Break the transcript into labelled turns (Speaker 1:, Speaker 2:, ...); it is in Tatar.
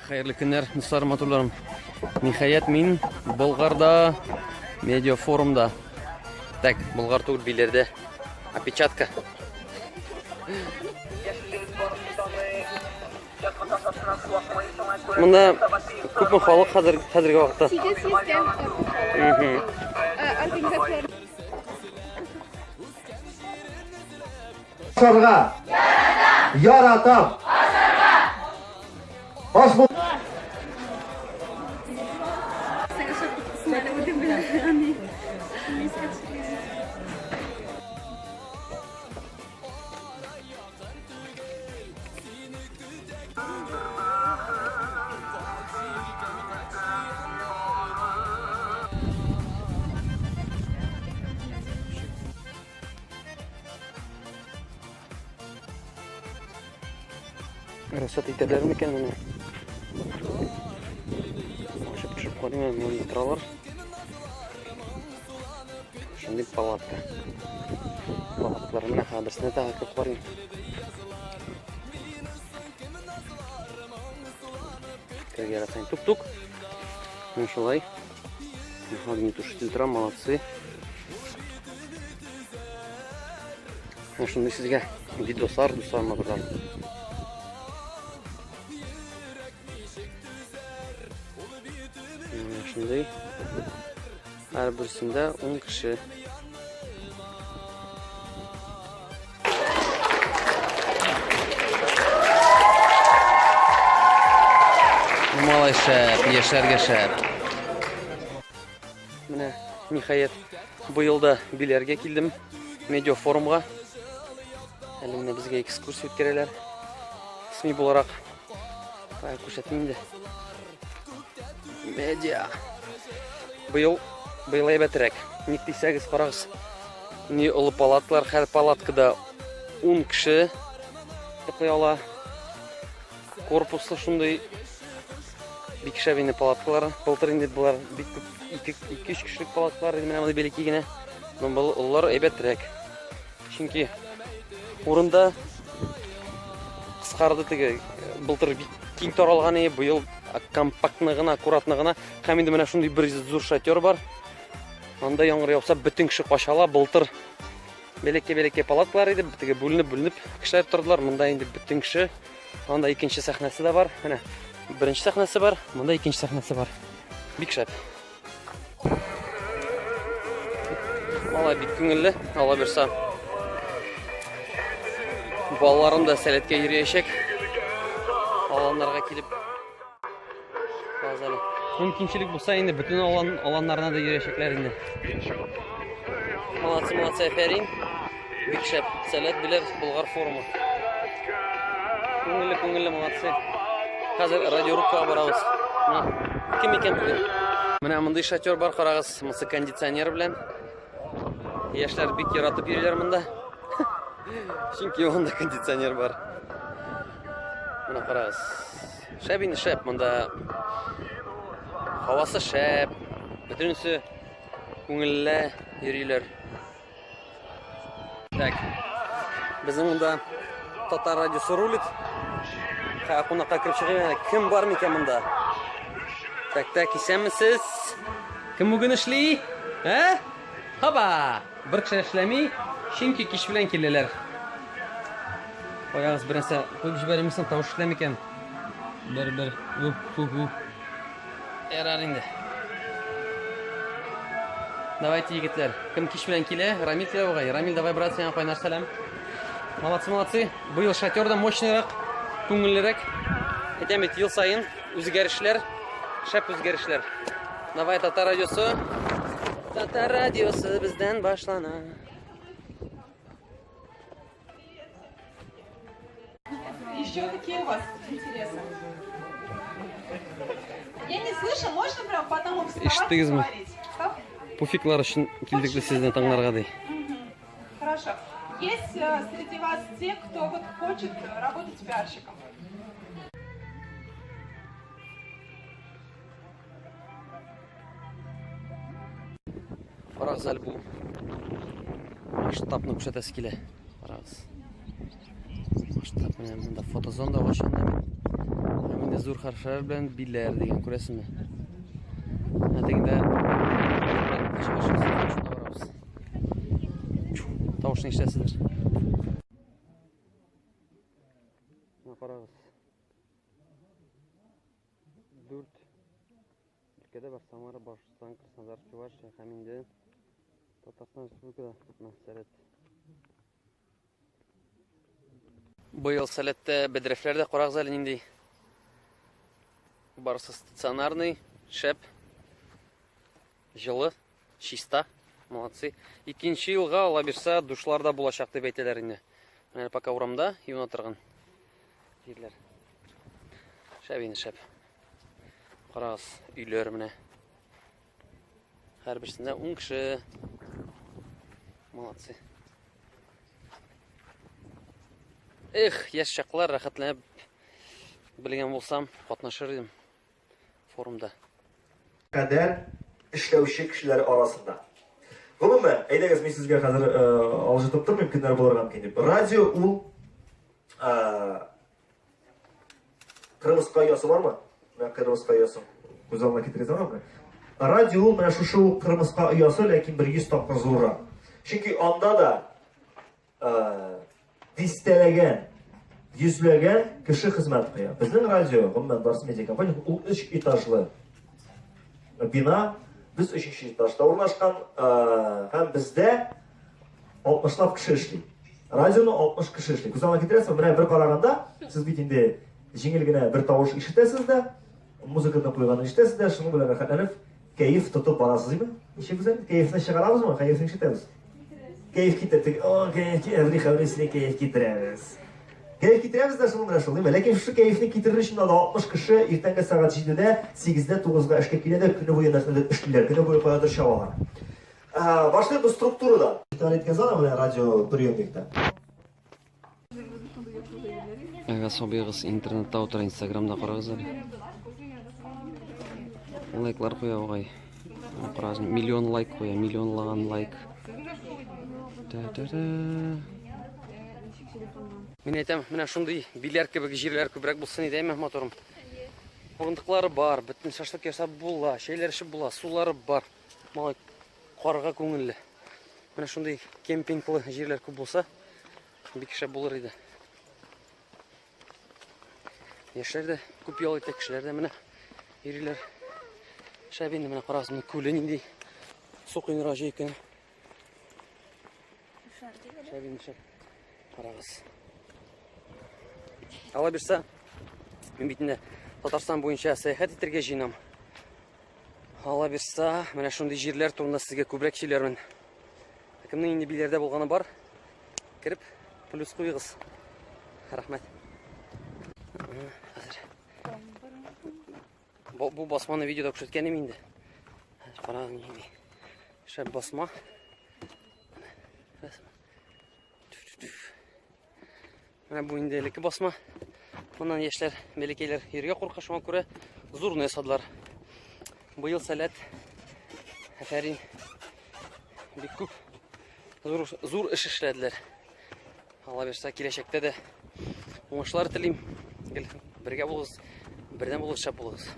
Speaker 1: Хәерле көннәр, дуслар, матурларым. Ниһаять, мин Болгарда медиафорумда. Так, Болгар түгел, Биләрдә. Опечатка. Монда күпме халык хәзер хәзерге вакытта?
Speaker 2: 800 дән артык халык. Организацияләр
Speaker 3: Ашарга. Яратам. Яратам. Ашарга. Аш бул.
Speaker 1: Рөхсәт итәләр микән моны? Ашып төшеп карыйм, әле монда торалар. Шундый палатка. Палаткалар менә хәзер берсенә тагы кереп карыйм. Керергә яратсаң тук-тук. Менә шулай. Огнетушитель тора, молодцы. Менә шундый сезгә видослар, дуслар, матурлар. Менә шундый. Һәр берсендә 10 кеше. Малай шәп, яшьләргә шәп. Менә, ниһаять, быел да Биләргә килдем, медиафорумга. Әле менә безгә экскурсия үткәрәләр. СМИ буларак. Кая күрсәтмим инде. Медиа. Быел, быел әйбәтрәк. Ник дисәгез, карагыз. Ни олы палаткалар, һәр палаткада 10 кеше йоклый ала. Корпуслы шундый бик шәп инде палаткалар. Былтыр инде болар бик күп 2-3 кешелек палаткалар иде, менә мондый бәләкәй генә. Но был олылар әйбәтрәк. Чөнки урында кыскарды теге былтыр бик киң таралган иде, быел компактны гына, аккуратны гына. Һәм инде менә шундый бер зур шатер бар. Анда яңгыр яуса, бөтен кеше кача ала. Былтыр бәләкәй-бәләкәй палаткалар иде, теге бүленеп-бүленеп кешеләр тордылар. Монда инде бөтен кеше. Анда икенче сәхнәсе дә бар. Менә беренче сәхнәсе бар, монда икенче сәхнәсе бар. Бик шәп. Алай бик күңелле, ала бирсә. Балаларым да сәләткә йөриячәк. Аланнарга килеп. Мөмкинчелек булса инде бөтен алан, аланнарына да йөриячәкләр инде. Молодцы, молодцы, афәрин. Бик шәп. Сәләт Биләр Болгар форумы. Күңелле, күңелле, молодцы. Хәзер радиорубкага барабыз. Менә кем икән бүген? Менә мондый шатер бар, карагыз, монысы кондиционер белән. Яшьләр бик яратып йөриләр монда. Чөнки монда кондиционер бар. Менә карагыз. Шәп инде, шәп. Монда һавасы шәп. Бөтенесе күңелле йөриләр. Так. Безнең монда татар радиосы рулит. Хә, кунакка кереп чыгыйм әле. Кем бар микән монда? Так, так, исәнмесез. Кем бүген эшли? Ә? Хаба! Бер кеше эшләми, чөнки кич белән киләләр. Куягыз бер нәрсә куеп җибәрим соң, тавыш эшләми икән. Бер бер уп уп уп. Ярар инде. Давайте, егетләр. Кем кич белән килә? Рамил килә бугай. Рамил, давай, брат, сиңа кайнар сәлам. Молодцы, молодцы. Быел шатер да мощныйрак, күңеллерәк. Әйтәм бит, ел саен үзгәрешләр, шәп үзгәрешләр. Давай, Татар радиосы. Татар радиосы бездән башлана.
Speaker 2: Еще какие у вас интересы? Я не слышу, можно прям потом вставать и
Speaker 1: Ишеттегезме?
Speaker 2: говорить? Что?
Speaker 1: Пуфиклар өчен килдек без сезне тыңларга ди.
Speaker 2: Хорошо. Есть среди вас те, кто вот хочет работать пиарщиком?
Speaker 1: Карагыз әле бу масштабны күрсәтәсе килә. Карагыз. Масштаб менә монда фотозона да ачылды. Һәм инде Инде зур хәрефләр белән Биләр дигән, күрәсезме? Менә тегендә шунда барабыз. Тавышны ишетәсездер. Менә карагыз. Дүрт өлкәдә бар: Самара, Башкортстан, Краснодар, Чувашия һәм инде Татарстан Республикада. Менә Сәләт. Быел Сәләттә бәдрәфләр дә карагыз әле нинди. Барысы стационарный, шәп. Җылы, чиста. Молодцы. Икенче елга ала бирсә, душлар да булачак дип әйтәләр инде. Менә пока урамда юына торган җирләр. Шәп инде, шәп. Карагыз, өйләр менә. Һәрберсендә 10 кеше. Молодцы. Эх, яшь чаклар рәхәтләнеп белгән булсам, катнашыр идем форумда.
Speaker 3: Кадәр эшләүче кешеләр арасында. Гомумән, әйдәгез, мин сезгә хәзер э, алҗытып тормыйм, кемнәр булырга мөмкин дип. Радио ул э, кырмыска оясы бармы? Менә кырмыска оясы. Күз алдына китерегез бармы? Радио ул менә шушы ук кырмыска оясы, ләкин бер 100 тапкыр зуррак. Чөнки анда да дистәләгән, йөзләгән кеше хезмәт куя. Безнең радио, гомумән, Барс Медиа компания, ул өч этажлы бина. Без өченче этажда урнашкан, һәм бездә 60лап кеше эшли. Радионы 60 кеше эшли. Күз алдына китерәсезме? Менә бер караганда, сез бит инде җиңел генә бер тавыш ишетәсез дә, музыканы куйганын ишетәсез дә, шуның белән рәхәтләнеп кәеф тотып барасыз, димме? Ничек гүзәл? Кәефне чыгарабызмы? Кәефне ишетәбез. Кәеф китердек. О, кәеф, әври хәври сине кәеф китерәбез. Кәеф китерәбез дә шуның белән шул, димме? Ләкин шушы кәефне китерер өчен дә 60 кеше иртәнге сәгать 7-дә, 8-дә, 9-га эшкә килә дә көне буе нәрсәдер эшлиләр, көне буе каядыр чабалар. Башлыйк без структурадан. Игътибар иткән зона менә радиоприемникта.
Speaker 1: Әгәр сабыегыз интернетта утыра, инстаграмда карагыз әле. Лайклар куя бугай. Карагыз, миллион лайк куя, миллионлаган лайк. Та-та-та. Мин әйтәм, менә шундый биләр кебек җирләр күбрәк булсын иде, әйме, матурым. Урындыклары бар, бөтен шашлык ясап була, чәйләр эчеп була, сулары бар. Малай, карга күңелле. Менә шундый кемпинглы җирләр күп булса, бик шәп булыр иде. Яшьләр дә күп ял итә, кешеләр дә менә йөриләр. Шәп инде, менә карагыз, менә күле нинди. Су коенырга җәй көне. Шәп инде, шәп. Карагыз. Алла бирсә, мин бит инде Татарстан буенча сәяхәт итәргә җыенам. Алла бирса, менә шундый җирләр турында сезгә күбрәк сөйләрмен. Кемнең инде Биләрдә булганы бар, кереп плюс куегыз. Рәхмәт. Хәзер. Бу, бу басманы видеода күрсәткәнем инде. Хәзер карагыз нинди. Шәп басма. Менә бу инде элекке басма. Моннан яшьләр, бәләкәйләр йөрергә курка, шуңа күрә зурны ясадылар. Быел Сәләт, афәрин, бик күп зур, зур эш эшләделәр. Алла бирсә, киләчәктә дә уңышлар телим. Гел бергә булыгыз, бердәм булыгыз, шәп булыгыз.